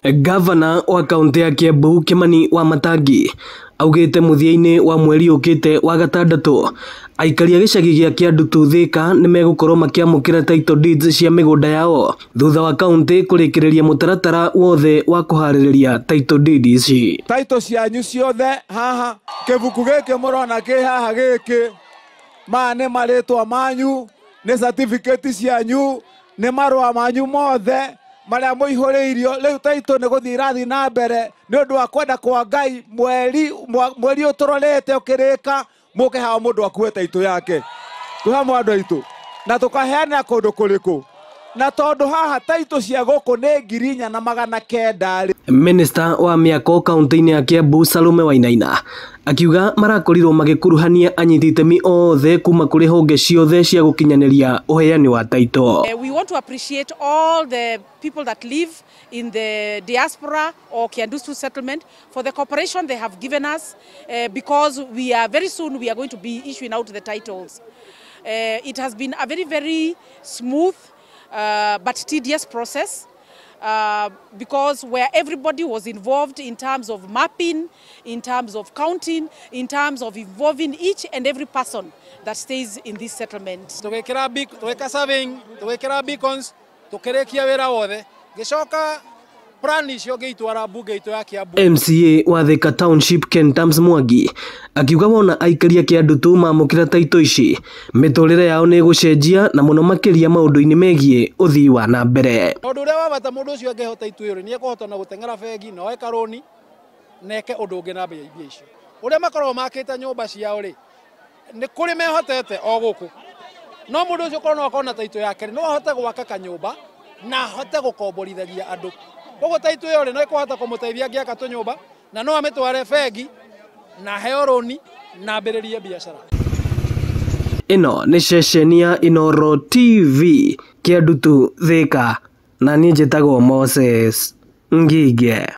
Gavana wa kaunti ya Kiambu Kimani Wamatangi augĩte mũthia-inĩ wa mweri ũkĩte wa gatandatũ aikari a gĩcagi gĩa Kĩandutu Thika nĩmegũkorwo makĩamũkĩra title deeds cia mĩgũnda yao thutha wa kaunti kũrĩkĩrĩria mũtaratara wothe wa kũharĩrĩria title deed ici. Title cianyu ciothe haha kĩbuku gĩkĩ mũrona kĩ haha gĩkĩ maya nĩ marĩtwa manyu, nĩ certificate cianyu, nĩ marũa manyu mothe marĩa mũihũrĩirio. Rĩu title nĩ gũthiĩ irathiĩ na mbere nĩ ũndũ wa kwenda kwa Ngai. Mweri mweri ũtũrorete ũkĩrĩka mũke haha mũndũ akue title yake twĩ hamwe andũ aitũ, na tũkaheana kũndũ kũrĩkũ, na tondũ haha title cia gũkũ nĩ 4,900 rĩ. Minister wa mĩako kaunti-inĩ ya Kiambu Salome Wainaina akiuga marakorirwo magĩkuruhania anyiti itemi othe kuma kũrĩ honge ciothe cia gũkinyanĩria ũheani wa title. We want to appreciate all the people that live in the diaspora or Kiandutu settlement for the cooperation they have given us, because we are very soon we are going to be issuing out the titles. It has been a very, very smooth but tedious process, because where everybody was involved in terms of mapping, in terms of counting, in terms of involving each and every person that stays in this settlement. Tũgĩkĩra tũgĩka surveying, tũgĩkĩra beacons, tũkĩrĩkia wĩra wothe, ngĩcoka plan icio ngĩitwara mbunge itũ ya Kiambu. MCA wa Thika Township Ken Tams Mwangi akiuga wona aikari a Kĩandutu mamũkĩra title ici mĩtũrĩre yao nĩ ĩgũcenjia na mũno makĩria maũndũ-inĩ megiĩ ũthii wa na mbere. Tondũ ũrĩa wa bata mũndũ ũcio angĩhota ituĩro nĩ ekũhota na gũteng'era bengi na oe karũni na eke ũndũ ũngĩ na mbia icio. Ũrĩa makoragwo makĩte nyũmba ciao rĩ, nĩ kũrĩ mehotete o gũkũ, no mũndũ ũcio korwo no akorwo na title yake no ahote gwaka kanyũmba na ahote gũkomborithagia andũ. Koguo title ĩyo rĩ no ĩkũhota kũmũteithia angĩaka tũnyũmba na no amĩtware bengi na aheo rũni na ambĩrĩrie biacara. Ĩno nĩ ceceni ya Inooro TV Kĩandutu Thika, na niĩ njĩtagwo Moses Ngige.